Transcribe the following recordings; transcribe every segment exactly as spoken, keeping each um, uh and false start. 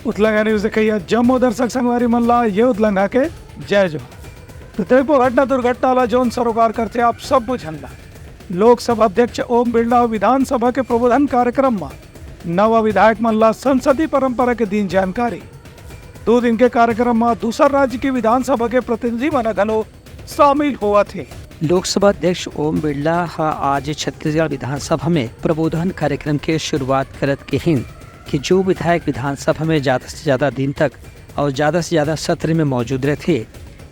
उतलंघा news देखइया जम्मो दर्शक संगवारी मन ला ये उतलंघा के जय जोहार। तो देखो घटना दुर्घटना ला जोन सरोकार करथे आप सब झन ला। लोकसभा अध्यक्ष ओम बिरला अउ विधानसभा के प्रबोधन कार्यक्रम म नवा विधायक मन ला संसदीय परंपरा के दिन जानकारी। दो दिन के कार्यक्रम म दूसर राज्य के विधानसभा के प्रतिनिधि मन घलो शामिल होवत हे। लोकसभा अध्यक्ष ओम बिरला ह आज छत्तीसगढ़ विधानसभा में प्रबोधन कार्यक्रम के शुरुआत करत कहिन कि जो विधायक विधानसभा में ज्यादा से ज्यादा दिन तक और ज्यादा से ज्यादा सत्र में मौजूद रहथे,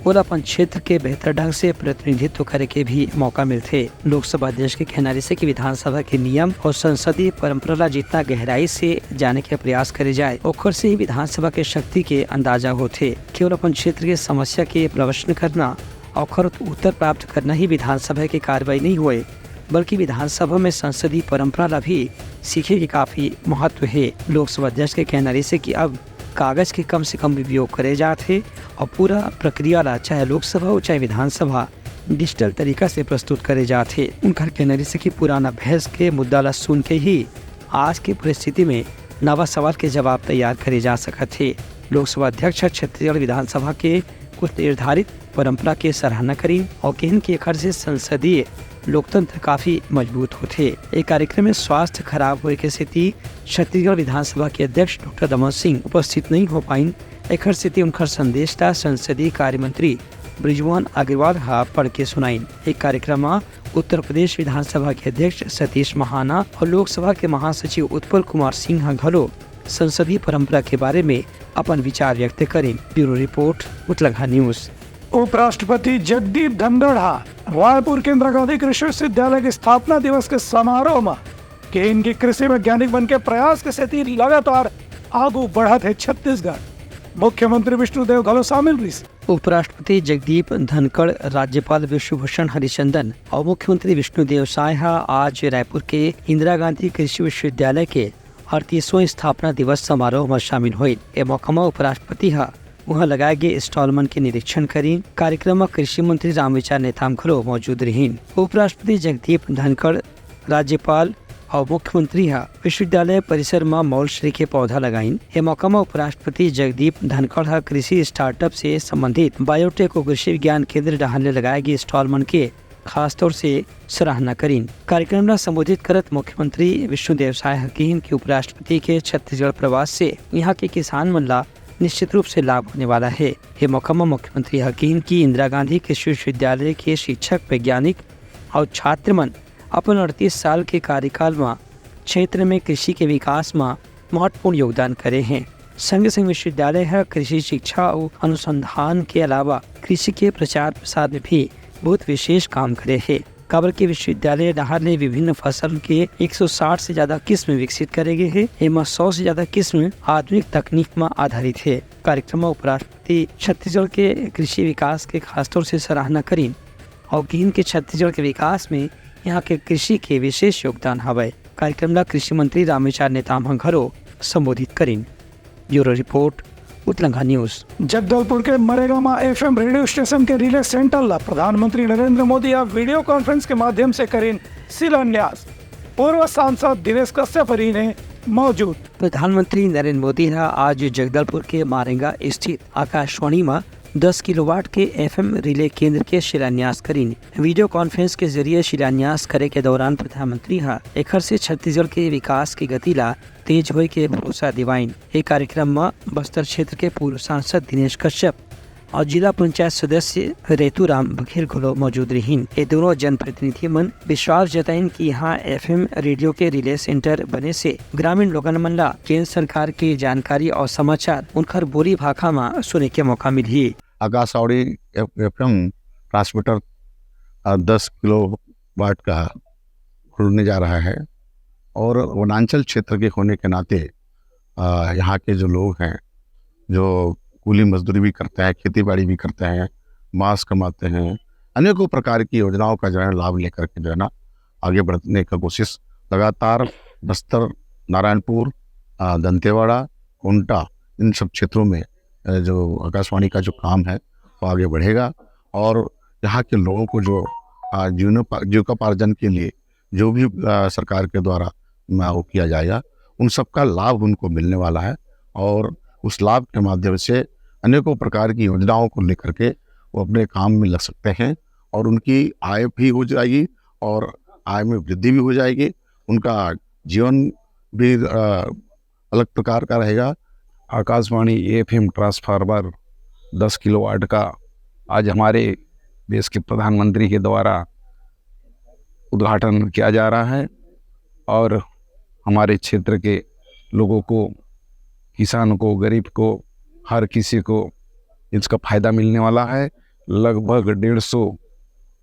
ओला अपन क्षेत्र के बेहतर ढंग से प्रतिनिधित्व करे के भी मौका मिलथे। लोकसभा अध्यक्ष के कहना रहिसे कि विधानसभा के नियम और संसदीय परंपरा ला जितना गहराई से जाने के प्रयास करे जाए, ओखर से ही विधानसभा के शक्ति के अंदाजा होथे। केवल अपन क्षेत्र के समस्या के प्रवचन करना, ओखर उत्तर प्राप्त करना ही विधानसभा के कार्रवाई नहीं होए, बल्कि विधानसभा में संसदीय परंपरा ला भी सीखे के काफी महत्व हे। लोकसभा अध्यक्ष के कहना रहिसे कि अब कागज के कम से कम उपयोग करे जात हे और पूरा प्रक्रिया ला, चाहे लोकसभा हो चाहे विधानसभा, डिजिटल तरीका से प्रस्तुत करे जात हे। उनकर कहना रहिसे कि पुराना बहस के मुद्दा ला सुन के ही आज के परिस्थिति में नवा सवाल के जवाब तैयार करे जा सकत हे। लोकसभा अध्यक्ष ह छत्तीसगढ़ विधानसभा के कुछ निर्धारित परंपरा के सराहना करिन और कहिन कि एखर से संसदीय लोकतंत्र काफी मजबूत होथे। ए कार्यक्रम में स्वास्थ्य खराब होए के सेती छत्तीसगढ़ विधानसभा के अध्यक्ष डॉक्टर दमन सिंह उपस्थित नहीं हो पाइन। एखर सेती उनकर संदेश ला संसदीय कार्य मंत्री बृजमोहन अग्रवाल ह पढ़ के सुनाइन। ए कार्यक्रम म उत्तर प्रदेश विधानसभा के अध्यक्ष सतीश महाना और लोकसभा के महासचिव उत्पल कुमार सिंह ह घलो संसदीय परंपरा के बारे में अपन विचार व्यक्त करिन। ब्यूरो रिपोर्ट, उतलंघा न्यूज। उपराष्ट्रपति जगदीप धनखड़ ह रायपुर के इंदिरा गांधी कृषि विश्वविद्यालय के स्थापना दिवस के समारोह म कहिन कि कृषि वैज्ञानिक मन के प्रयास के सेती लगातार आगू बढ़त हे छत्तीसगढ़। मुख्यमंत्री विष्णुदेव घलो शामिल रहिस। उपराष्ट्रपति जगदीप धनखड़, राज्यपाल विश्वभूषण हरिचंदन और मुख्यमंत्री विष्णुदेव साय ह आज रायपुर के इंदिरा गांधी कृषि विश्वविद्यालय के अड़तीसवां स्थापना दिवस समारोह म शामिल होइन। ए मौका म उपराष्ट्रपति ह उहां लगाए गे स्टॉल मन के निरीक्षण करिन। कार्यक्रम म कृषि मंत्री रामविचार नेताम घलो मौजूद रहिन। उपराष्ट्रपति जगदीप धनखड़, राज्यपाल और मुख्यमंत्री ह विश्वविद्यालय परिसर म मौलश्री के पौधा लगाइन। ए मौका म उपराष्ट्रपति जगदीप धनखड़ ह कृषि स्टार्टअप से संबंधित बायोटेक और कृषि विज्ञान केंद्र डहार ले लगाए गे स्टॉल मन के खासतौर से सराहना करिन। कार्यक्रम ला संबोधित करत मुख्यमंत्री विष्णुदेव साय ह किहिन कि उपराष्ट्रपति के छत्तीसगढ़ प्रवास से यहाँ के किसान मन ला निश्चित रूप से लाभ होने वाला है। ये मौका म मुख्यमंत्री ह किहिन कि इंदिरा गांधी कृषि विश्वविद्यालय के शिक्षक, वैज्ञानिक और छात्र मन अपन अड़तीस साल के कार्यकाल म क्षेत्र में कृषि के विकास म महत्वपूर्ण योगदान करे हैं। संग संग विश्वविद्यालय ह कृषि शिक्षा अउ अनुसंधान के अलावा कृषि के प्रचार प्रसार में भी बहुत विशेष काम करे हे, काबर के विश्वविद्यालय डहार ले विभिन्न फसल के एक सौ साठ से ज्यादा किस्म विकसित करे गे हे। एमा सौ से ज्यादा किस्म आधुनिक तकनीक म आधारित हे। कार्यक्रम म उपराष्ट्रपति छत्तीसगढ़ के कृषि विकास के खासतौर से सराहना करिन और किहिन के छत्तीसगढ़ के विकास में यहाँ के कृषि के विशेष योगदान हवय। कार्यक्रम ला कृषि मंत्री रामविचार नेताम ह घलो संबोधित करिन। ब्यूरो रिपोर्ट, उतलंघा न्यूज। जगदलपुर के मरेगा म एफएम रेडियो स्टेशन के रिले सेंटर ला प्रधानमंत्री नरेंद्र मोदी ह वीडियो कॉन्फ्रेंस के माध्यम से करिन शिलान्यास। पूर्व सांसद दिनेश कश्यप रहिन हे मौजूद। प्रधानमंत्री नरेंद्र मोदी ह आज जगदलपुर के मारेगा स्थित आकाशवाणी म दस किलोवाट के एफएम रिले केंद्र के शिलान्यास करिन। वीडियो कॉन्फ्रेंस के जरिए शिलान्यास करे के दौरान प्रधानमंत्री ह एखर से छत्तीसगढ़ के विकास के गति ला तेज होए के भरोसा दिवाइन। ए कार्यक्रम म बस्तर क्षेत्र के पूर्व सांसद दिनेश कश्यप और जिला पंचायत सदस्य रेतूराम बघेल घलो मौजूद रहिन। ए दोनों जनप्रतिनिधि मन विश्वास जताइन कि यहाँ एफएम रेडियो के रिले सेंटर बने से ग्रामीण लोगन मन ला केंद्र सरकार के जानकारी और समाचार उनकर बोली भाखा म सुने के मौका मिलही। आकाशवाणी एफएम ट्रांसमीटर दस किलो वाट का खुलने जा रहा है और वनांचल क्षेत्र के होने के नाते अ, यहाँ के जो लोग हैं, जो कूली मजदूरी भी करते हैं, खेती बाड़ी भी करते हैं, मांस कमाते हैं, अनेकों प्रकार की योजनाओं का जो है लाभ लेकर के जो है ना आगे बढ़ने का कोशिश लगातार बस्तर, नारायणपुर, अ, दंतेवाड़ा, कोंटा, इन सब क्षेत्रों में अ, जो आकाशवाणी का जो काम है वो आगे बढ़ेगा और यहाँ के लोगों को जो अ, जीवनोपा-, जीविकोपार्जन के लिए जो भी अ, सरकार के द्वारा अ, वो किया जाएगा, उन सबका लाभ उनको मिलने वाला है और उस लाभ के माध्यम से अनेकों प्रकार की योजनाओं को लेकर के वो अपने काम में लग सकते हैं और उनकी आय भी हो जाएगी और आय में वृद्धि भी हो जाएगी, उनका जीवन भी अलग प्रकार का रहेगा। आकाशवाणी एफएम ट्रांसफार्मर दस किलोवाट का आज हमारे देश के प्रधानमंत्री के द्वारा उद्घाटन किया जा रहा है और हमारे क्षेत्र के लोगों को, किसान को, गरीब को, हर किसी को इसका फायदा मिलने वाला है। लगभग डेढ़ सौ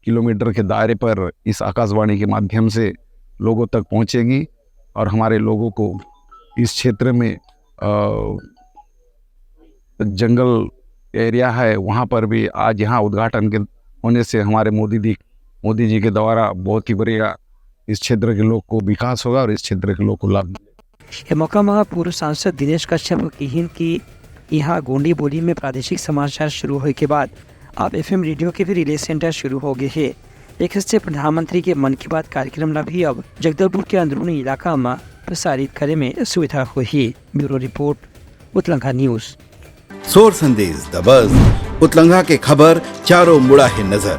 किलोमीटर के दायरे पर इस आकाशवाणी के माध्यम से लोगों तक पहुंचेगी और हमारे लोगों को इस क्षेत्र में अ, जंगल एरिया है, वहाँ पर भी आज यहाँ उद्घाटन के होने से हमारे मोदी जी मोदी जी के द्वारा बहुत ही बढ़िया इस क्षेत्र के लोग को विकास होगा और इस क्षेत्र के लोग को लाभ मिलेगा। ए मौका म पूर्व सांसद दिनेश कश्यप किहिन कि यहाँ गोंडी बोली में प्रादेशिक समाचार शुरू होए के बाद अब एफएम रेडियो के भी रिले सेंटर शुरू हो गए हे। एक से प्रधानमंत्री के मन की बात कार्यक्रम ला भी अब जगदलपुर के अंदरूनी इलाका म प्रसारित करे में सुविधा होही। ब्यूरो रिपोर्ट, उतलंघा न्यूज। सोर संदेश दबस, उतलंघा के खबर चारों मुड़ा हे नजर।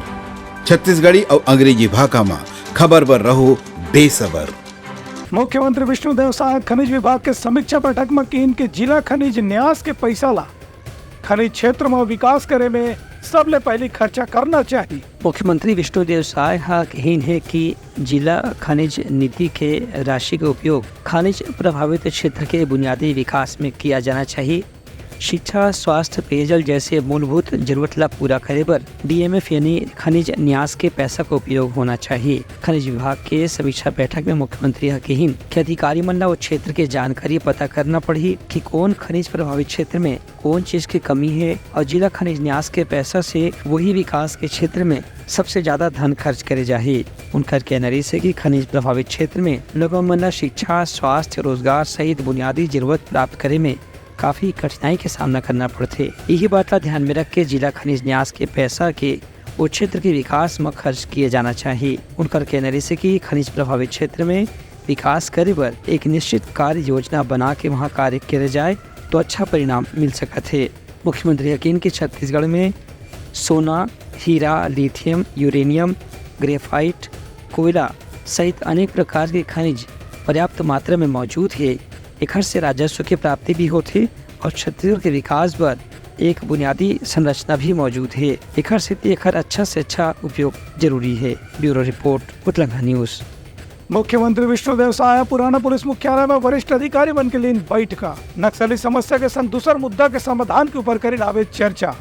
छत्तीसगढ़ी अउ अंग्रेजी भाखा म खबर बर रहो बेसबर। मुख्यमंत्री विष्णुदेव साय खनिज विभाग के समीक्षा बैठक म किहिन के जिला खनिज न्यास के पैसा ला खनिज क्षेत्र म विकास करे में सबले पहली खर्चा करना चाहिए। मुख्यमंत्री विष्णुदेव साय ह किहिन हे कि जिला खनिज निधि के राशि के उपयोग खनिज प्रभावित क्षेत्र के बुनियादी विकास में किया जाना चाहिए। शिक्षा, स्वास्थ्य, पेयजल जैसे मूलभूत जरूरत ला पूरा करे बर डीएमएफ यानी खनिज न्यास के पैसा का उपयोग होना चाहिए। खनिज विभाग के समीक्षा बैठक में मुख्यमंत्री ह किहिन कि अधिकारी मन ला वो क्षेत्र के जानकारी पता करना पड़ही कि कौन खनिज प्रभावित क्षेत्र में कौन चीज की कमी है और जिला खनिज न्यास के पैसा से वही विकास के क्षेत्र में सबसे ज्यादा धन खर्च करे जाही। उनकर कहना रहिस हे कि खनिज प्रभावित क्षेत्र में लोगों मन ला शिक्षा, स्वास्थ्य, रोजगार सहित बुनियादी जरूरत प्राप्त करे में काफी कठिनाई के सामना करना पड़थे। यही बात ला ध्यान में रख के जिला खनिज न्यास के पैसा के वो क्षेत्र के विकास म खर्च किए जाना चाहिए। उनकर कहना रहिस हे कि खनिज प्रभावित क्षेत्र में विकास करे बर एक निश्चित कार्य योजना बना के वहाँ कार्य करे जाए तो अच्छा परिणाम मिल सकत हे। मुख्यमंत्री ह किहिन कि छत्तीसगढ़ में सोना, हीरा, लिथियम, यूरेनियम, ग्रेफाइट, कोयला सहित अनेक प्रकार के खनिज पर्याप्त मात्रा में मौजूद हे। एखर से राजस्व के प्राप्ति भी होथे और छत्तीसगढ़ के विकास बर एक बुनियादी संरचना भी मौजूद हे। एखर सेती एखर अच्छा से अच्छा उपयोग जरूरी हे। ब्यूरो रिपोर्ट, उतलंघा न्यूज। मुख्यमंत्री विष्णुदेव साय पुराना पुलिस मुख्यालय में वरिष्ठ अधिकारी मन के लीन बैठका, नक्सली समस्या के संग दूसर मुद्दा के समाधान के ऊपर करिन हावे चर्चा।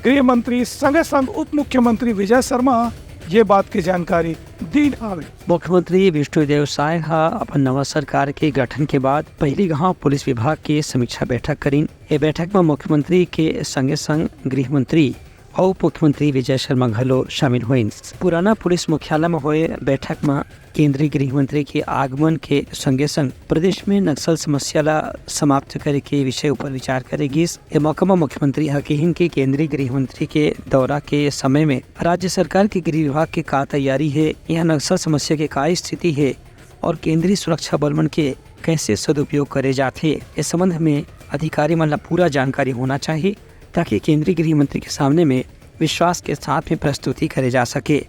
गृह मंत्री संगे संग उप मुख्यमंत्री विजय शर्मा ये बात के जानकारी दीन हावे। मुख्यमंत्री विष्णुदेव साय ह अपन नवा सरकार के गठन के बाद पहिली घाव पुलिस विभाग के समीक्षा बैठक करिन। ए बैठक म मुख्यमंत्री के संगे संग गृह मंत्री अउ उप मुख्यमंत्री विजय शर्मा घलो शामिल होइन। पुराना पुलिस मुख्यालय म होए बैठक म केंद्रीय गृह मंत्री के आगमन के संगे संग प्रदेश में नक्सल समस्या ला समाप्त करे के विषय ऊपर विचार करे गिस। ए मौका म मुख्यमंत्री ह किहिन कि केंद्रीय गृह मंत्री के दौरा के समय में राज्य सरकार के गृह विभाग के का तैयारी हे, यहाँ नक्सल समस्या के का स्थिति हे और केंद्रीय सुरक्षा बल मन के कैसे सदुपयोग करे जाथे, इस संबंध में अधिकारी मन ला पूरा जानकारी होना चाहिए, ताकि केंद्रीय गृह मंत्री के सामने में विश्वास के साथ में प्रस्तुति करे जा सके।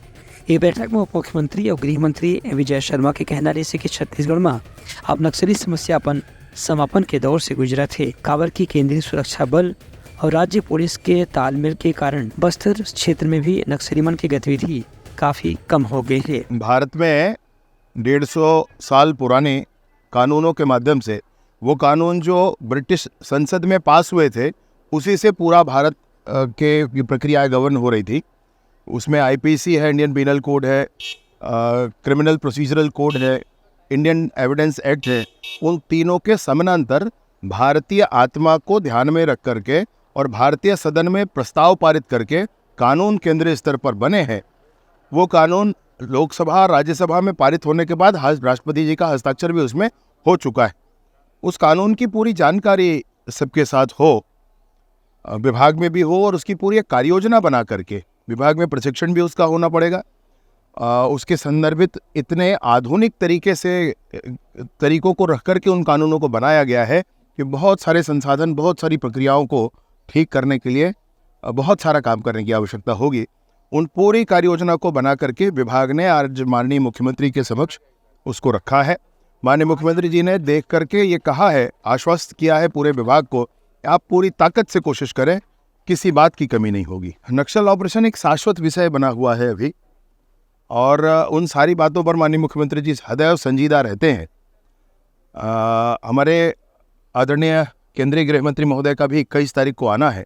ये बैठक में उप मुख्यमंत्री और गृह मंत्री विजय शर्मा के कहना रहिस हे कि छत्तीसगढ़ में अब नक्सली समस्या अपन समापन के दौर से गुजरत हे, काबर कि केंद्रीय सुरक्षा बल और राज्य पुलिस के तालमेल के कारण बस्तर क्षेत्र में भी नक्सली मन के गतिविधि काफी कम हो गई है। भारत में डेढ़ सौ साल पुराने कानूनों के माध्यम से, वो कानून जो ब्रिटिश संसद में पास हुए थे, उसी से पूरा भारत अ, के ये प्रक्रियाएं गवर्न हो रही थी। उसमें आईपीसी है, इंडियन पीनल कोड है, क्रिमिनल प्रोसीजरल कोड है, इंडियन एविडेंस एक्ट है। उन तीनों के समानांतर भारतीय आत्मा को ध्यान में रख करके और भारतीय सदन में प्रस्ताव पारित करके कानून केंद्रीय स्तर पर बने हैं। वो कानून लोकसभा, राज्यसभा में पारित होने के बाद हा- राष्ट्रपति जी का हस्ताक्षर भी उसमें हो चुका है। उस कानून की पूरी जानकारी सबके साथ हो, अ, विभाग में भी हो और उसकी पूरी एक कार्ययोजना बना करके, विभाग में प्रशिक्षण भी उसका होना पड़ेगा। अ, उसके संदर्भित इतने आधुनिक तरीके से, अ, तरीकों को रख करके उन कानूनों को बनाया गया है कि बहुत सारे संसाधन, बहुत सारी प्रक्रियाओं को ठीक करने के लिए, अ, बहुत सारा काम करने की आवश्यकता होगी। उन पूरी कार्य योजना को बना करके विभाग ने आज माननीय मुख्यमंत्री के समक्ष उसको रखा है। माननीय मुख्यमंत्री जी ने देख करके ये कहा है, आश्वस्त किया है पूरे विभाग को, आप पूरी ताकत से कोशिश करें, किसी बात की कमी नहीं होगी। नक्सल ऑपरेशन एक शाश्वत विषय बना हुआ है अभी, और, अ, उन सारी बातों पर माननीय मुख्यमंत्री जी सदैव संजीदा रहते हैं। अ, हमारे आदरणीय केंद्रीय गृह मंत्री महोदय का भी इक्कीस तारीख को आना है।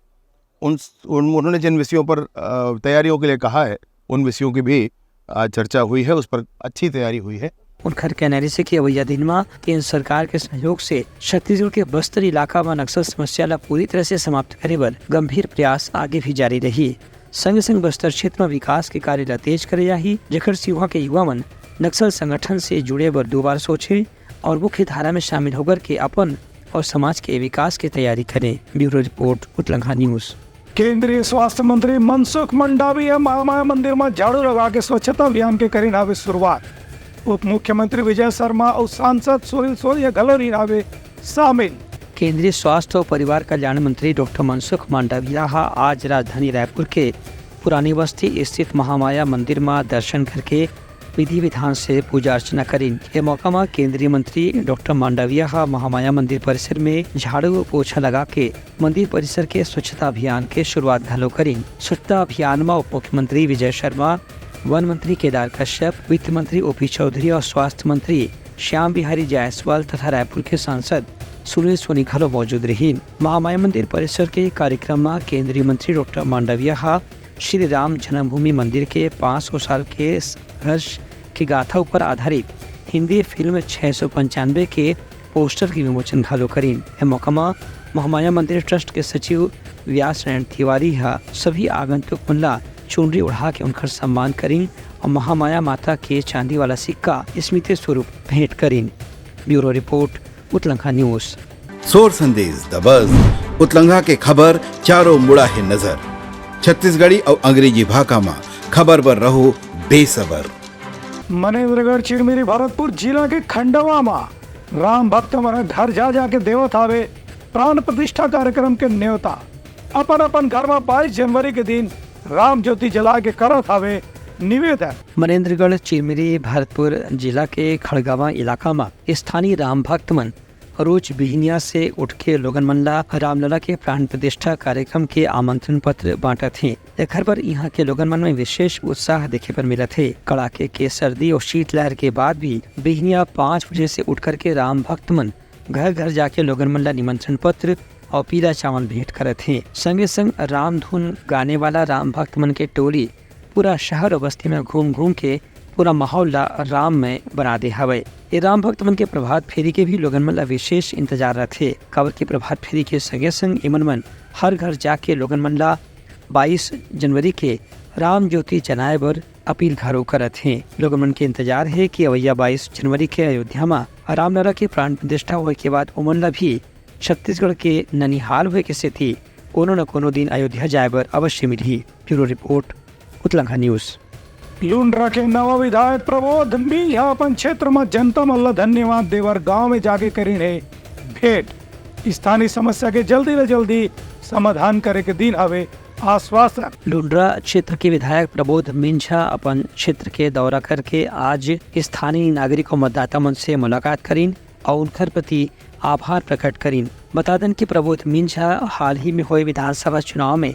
उन, उन, उन्होंने जिन विषयों पर, अ, तैयारियों के लिए कहा है, उन विषयों की भी, अ, चर्चा हुई है, उस पर अच्छी तैयारी हुई है। उनखर कहना रिहिसे कि अवइया दिन म केंद्र सरकार के सहयोग से छत्तीसगढ़ के बस्तर इलाका म नक्सल समस्या ल पूरी तरह से समाप्त करे बर गंभीर प्रयास आगे भी जारी रही। संगे संग बस्तर क्षेत्र म विकास के कार्य ल तेज करे जाही, जेकर से उहाँ के युवा मन नक्सल संगठन से जुड़े बर दो बार सोचे और मुख्य धारा में शामिल होकर के अपन और समाज के विकास के तैयारी करें। ब्यूरो रिपोर्ट, उतलंघा न्यूज। केंद्रीय स्वास्थ्य मंत्री मनसुख मंडाविया महामाया मंदिर म झाड़ू लगा के स्वच्छता अभियान के करिन हावे शुरुआत। उप मुख्यमंत्री विजय शर्मा अउ सांसद सुनील सोनी घलो रहिन हावे शामिल। केंद्रीय स्वास्थ्य अउ परिवार कल्याण मंत्री डॉक्टर मनसुख मांडविया ह आज राजधानी रायपुर के पुरानी बस्ती स्थित महामाया मंदिर म दर्शन करके विधि विधान से पूजा अर्चना करिन। ए मौका म केंद्रीय मंत्री डॉक्टर मांडविया ह महामाया मंदिर परिसर में झाड़ू पोछा लगा के मंदिर परिसर के स्वच्छता अभियान के शुरुआत घलो करिन। स्वच्छता अभियान म उप मुख्यमंत्री विजय शर्मा, वन मंत्री केदार कश्यप, वित्त मंत्री ओपी चौधरी और स्वास्थ्य मंत्री श्याम बिहारी जायसवाल तथा रायपुर के सांसद सुनील सोनी घलो मौजूद रहिन। महामाया मंदिर परिसर के कार्यक्रम म केंद्रीय मंत्री डॉक्टर मांडविया ह श्री राम जन्मभूमि मंदिर के पाँच सौ साल के संघर्ष की गाथा ऊपर आधारित हिंदी फिल्म छह सौ पंचानवे के पोस्टर के विमोचन घलो करिन। ए मौका म महामाया मंदिर ट्रस्ट के सचिव व्यास नारायण तिवारी ह सभी आगंतुक मन ला चुनरी ओढ़ा के उनकर सम्मान करिन और महामाया माता के चांदी वाला सिक्का स्मृति स्वरूप भेंट करिन। ब्यूरो रिपोर्ट, उतलंघा न्यूज। सोर संदेश दबस, उतलंघा के खबर चारों मुड़ा हे नजर। छत्तीसगढ़ी अउ अंग्रेजी भाखा म खबर बर रहो बेसबर। मनेंद्रगढ़ चिरमिरी भरतपुर जिला के खंडवा म राम भक्त मन घर जा जा के देवत हावे प्राण प्रतिष्ठा कार्यक्रम के न्योता। अपन अपन घर म बाईस जनवरी के दिन राम ज्योति जला के करत हावे निवेदन। मनेंद्रगढ़ चिरमिरी भरतपुर जिला के खड़गवा इलाका म स्थानीय राम भक्त मन रोज बिहनिया से उठ के लोगन मन ला रामलला के प्राण प्रतिष्ठा कार्यक्रम के आमंत्रण पत्र बांटत हें। एखर बर इहां के लोगन मन में विशेष उत्साह देखे बर मिलत हे। कड़ाके के सर्दी और शीतलहर के बाद भी बिहनिया पाँच बजे से उठ करके राम भक्त मन घर घर जाके लोगन मन ला निमंत्रण पत्र और पीला चावल भेंट करत हें। संगे संग राम धुन गाने वाला राम भक्त मन के टोली पूरा शहर और बस्ती में घूम घूम के पूरा माहौल ला राममय बना दे हवय। ये राम भक्त मन के प्रभात फेरी के भी लोगन मन ला विशेष इंतजार रथे, काबर कि प्रभात फेरी के संगे संग इमन मन हर घर जाके लोगन मन ला बाईस जनवरी के राम ज्योति जलाए बर अपील घलो करत हें। लोगन मन के इंतजार हे कि अवइया बाईस जनवरी के अयोध्या म रामलला के प्राण प्रतिष्ठा होए के बाद ओमन ला भी छत्तीसगढ़ के ननिहाल होए के सेती कोनो न कोनो दिन अयोध्या जाए बर अवश्य मिलही। ब्यूरो रिपोर्ट, उतलंघा न्यूज। लुंड्रा के नवा विधायक प्रबोध मिंज ह अपन क्षेत्र म जनता मन ल धन्यवाद देवर गांव में जाके करिन हे भेंट। स्थानीय समस्या के जल्दी ले जल्दी समाधान करे के दिन हवे आश्वासन। लुंड्रा क्षेत्र के विधायक प्रबोध मिंज ह अपन क्षेत्र के दौरा करके आज स्थानीय नागरिक अउ मतदाता मन से मुलाकात करिन अउ उनकर प्रति आभार प्रकट करिन। बता दन कि प्रबोध मिंज ह हाल ही में होए विधानसभा चुनाव में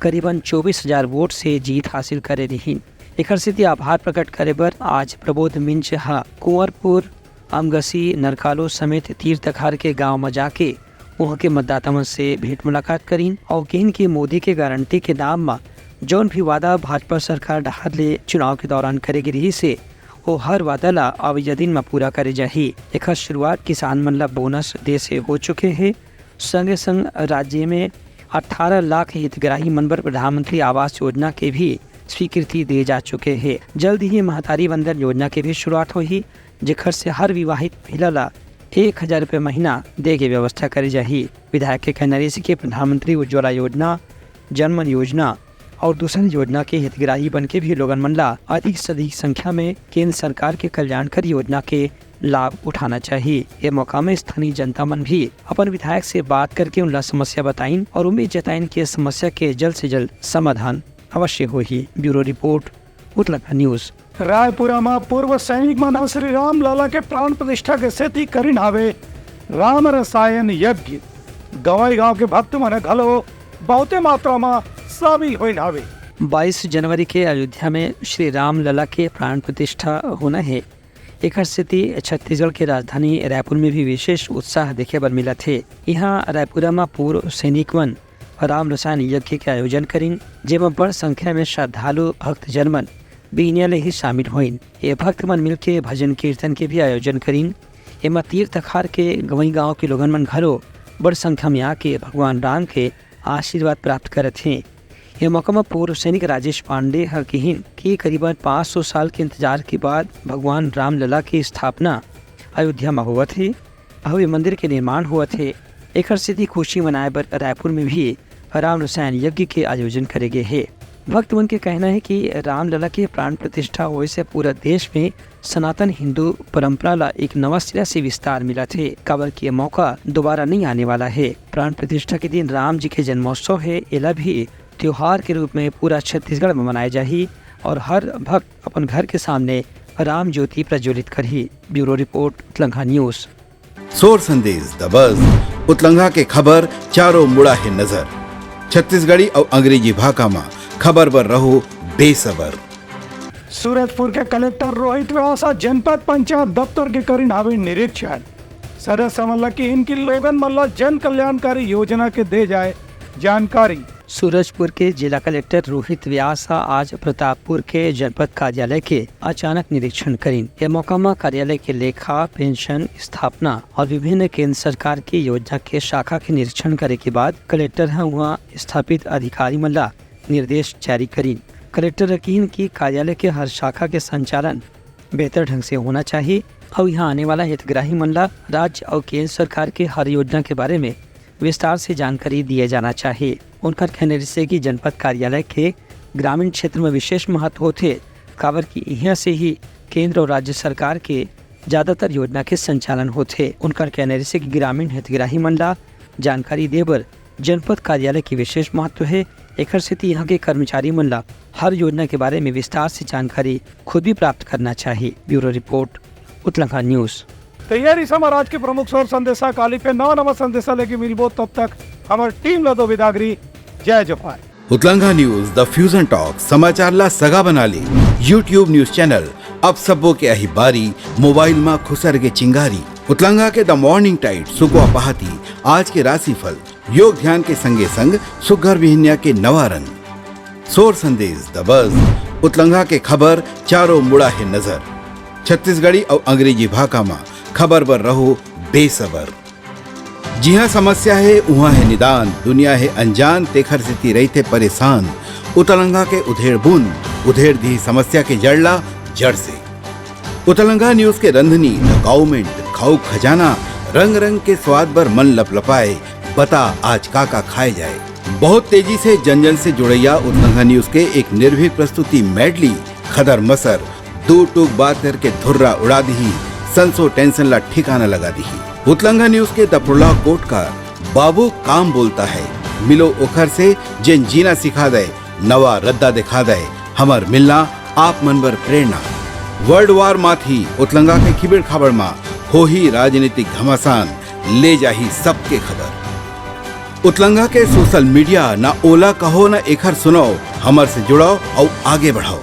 करीबन चौबीस हजार वोट से जीत हासिल करे रिहिन। एकर सेती आभार प्रकट करे बर आज प्रबोध मिंज ह कुंवरपुर, अमगसी, नरकालो समेत तीर तखार के गांव म जाके उहां के मतदाता मन से भेंट मुलाकात करिन अउ किहिन कि मोदी के गारंटी के नाम म जौन भी वादा भाजपा सरकार डहार ले चुनाव के दौरान करे गे रिहिस हे, ओ हर वादा ला अवइया दिन म पूरा करे जाही। एखर शुरुआत किसान मन ला बोनस दे से हो चुके हे। संगे संग राज्य में अठारह लाख हितग्राही मन बर प्रधानमंत्री आवास योजना के भी स्वीकृति दे जा चुके हे। जल्द ही महतारी वंदन योजना के भी शुरुआत होही, जेखर से हर विवाहित महिला ला एक हजार रुपये महीना दे के व्यवस्था करे जाही। विधायक के कहना रहिस कि प्रधानमंत्री उज्ज्वला योजना, जनमन योजना और दूसर योजना के हितग्राही बन के भी लोगन मन ला अधिक से अधिक संख्या में केंद्र सरकार के कल्याणकारी योजना के लाभ उठाना चाहिए। ये मौका में स्थानीय जनता मन भी अपन विधायक से बात करके उनला समस्या बताइन और उम्मीद जताइन कि ये समस्या के जल्द से जल्द समाधान अवश्य होही। ब्यूरो रिपोर्ट, उतलंगा न्यूज। रायपुरा म पूर्व सैनिक मन ह श्री राम लला के प्राण प्रतिष्ठा के सेती करिन हावे राम रसायन यज्ञ। गंवई गांव के भक्त मन ह घलो बहुते मात्रा म शामिल होइन हावे। बाईस जनवरी के अयोध्या में श्री राम लला के प्राण प्रतिष्ठा होना हे। एखर सेती छत्तीसगढ़ के राजधानी रायपुर में भी विशेष उत्साह देखे बर मिलत हे। इहां रायपुरा म पूर्व सैनिक मन राम रसायन यज्ञ के आयोजन करिन, जेमा बड़ संख्या में श्रद्धालु भक्तजन मन बिहनिया ले ही शामिल होइन। ये भक्त मन मिलके भजन कीर्तन के भी आयोजन करिन। एमा तीर तखार के गंवई गांव के लोगन मन घलो बड़ संख्या में आके भगवान राम के आशीर्वाद प्राप्त करत हें। ये मौका म पूर्व सैनिक राजेश पांडे ह किहिन कि करीबन पाँच सौ साल के इंतजार के बाद भगवान रामलला के स्थापना अयोध्या म होवत हे अउ ये मंदिर के निर्माण होवत हे। एखर सेती खुशी मनाए बर रायपुर में भी राम रसायन यज्ञ के आयोजन करे गे हे। भक्त मन के कहना हे कि रामलला के प्राण प्रतिष्ठा होए से पूरा देश में सनातन हिंदू परंपरा ला एक नवा सिरा से विस्तार मिलत हे, काबर कि ये मौका दोबारा नहीं आने वाला हे। प्राण प्रतिष्ठा के दिन राम जी के जन्मोत्सव हे, एला भी त्योहार के रूप में पूरा छत्तीसगढ़ में मनाए जाही और हर भक्त अपन घर के सामने राम ज्योति प्रज्वलित करही। ब्यूरो रिपोर्ट, उतलंगा न्यूज। सोर संदेश द बज, उतलंगा के खबर चारों मुड़ा हे नजर। छत्तीसगढ़ी अउ अंग्रेजी भाखा म खबर बर रहो बेसबर। सूरजपुर के कलेक्टर रोहित व्यास ह जनपद पंचायत दफ्तर के करिन हावे निरीक्षण। सदस्य मन ल किहिन कि लोगन मन ल जन कल्याणकारी योजना के दे जाए जानकारी। सूरजपुर के जिला कलेक्टर रोहित व्यास ह आज प्रतापपुर के जनपद कार्यालय के अचानक निरीक्षण करिन। ये मौका म कार्यालय के लेखा, पेंशन, स्थापना और विभिन्न केंद्र सरकार की योजना के शाखा के निरीक्षण करे के बाद कलेक्टर ह उहाँ स्थापित अधिकारी मन ला निर्देश जारी करिन। कलेक्टर ह किहिन कि कार्यालय के हर शाखा के संचालन बेहतर ढंग से होना चाहिए अउ यहाँ आने वाला हितग्राही मन ला राज्य अउ केंद्र सरकार के हर योजना के बारे में विस्तार से जानकारी दिए जाना चाहिए। उनकर कहने रिहिसे कि जनपद कार्यालय के ग्रामीण क्षेत्र में विशेष महत्व होथे, काबर कि इहाँ से ही केंद्र और राज्य सरकार के ज्यादातर योजना के संचालन होथे। उनकर कहने रिहिसे कि ग्रामीण हितग्राही मन ला जानकारी दे बर जनपद कार्यालय के विशेष महत्व हे। एखर सेती यहाँ के कर्मचारी मन ला हर योजना के बारे में विस्तार से जानकारी खुद भी प्राप्त करना चाहिए। ब्यूरो रिपोर्ट, उतलंगा न्यूज। तैयारी से हमारा आज के प्रमुख सोर संदेशा। काली फिर नवा नवा संदेशा लेके मिलबो, तब तक हमार टीम ला दो बिदागरी। जय जोहार। उतलंगा न्यूज, द फ्यूजन टॉक, समाचार ला सगा बना ले। YouTube न्यूज चैनल, अब सबो के आही बारी, मोबाइल मा खुसर के चिंगारी। उतलंगा के द मॉर्निंग टाइड, सुकवा पहाती, आज के राशिफल, योग ध्यान के संगे संग सुग्घर बिहनिया के नवा रंग। सोर संदेश द बज, उतलंगा के खबर चारों मुड़ा हे नजर। छत्तीसगढ़ी अउ अंग्रेजी भाखा मा खबर बर रहो बेसबर। जिहाँ समस्या हे, उहाँ हे निदान, दुनिया हे अनजान, तेखर सेती रहिथे परेशान। उतलंगा के उधेड़ बुन, उधेड़ दिही समस्या के जड़ ला जड़ से। उतलंगा न्यूज के रंधनी, द काउमेंट, खाऊ खजाना, रंग रंग के स्वाद बर मन लपलपाए, बता आज का का खाए जाए। बहुत तेजी से जन जन से जुड़ैया उतलंगा न्यूज के एक निर्भीक प्रस्तुति मेडली, खदर मसर, दू टूक बात करके धुर्रा उड़ा दिही, संसो टेंशन ला ठिकाना लगा दिही। उतलंगा न्यूज के द प्रोलॉग कोट का बाबू काम बोलता है, मिलो ओखर से जेन जीना सिखा दे, नवा रद्दा दिखा दे, हमर मिलना आप मन बर प्रेरणा। वर्ल्ड वार माथी उतलंगा के खिबेड़ खाबड़ मा होही राजनीतिक घमासान, ले जाही सबके खबर। उतलंगा के सोशल मीडिया, ना ओला कहो ना एखर सुनाओ, हमर से जुड़ाओ अउ आगे बढ़ाओ।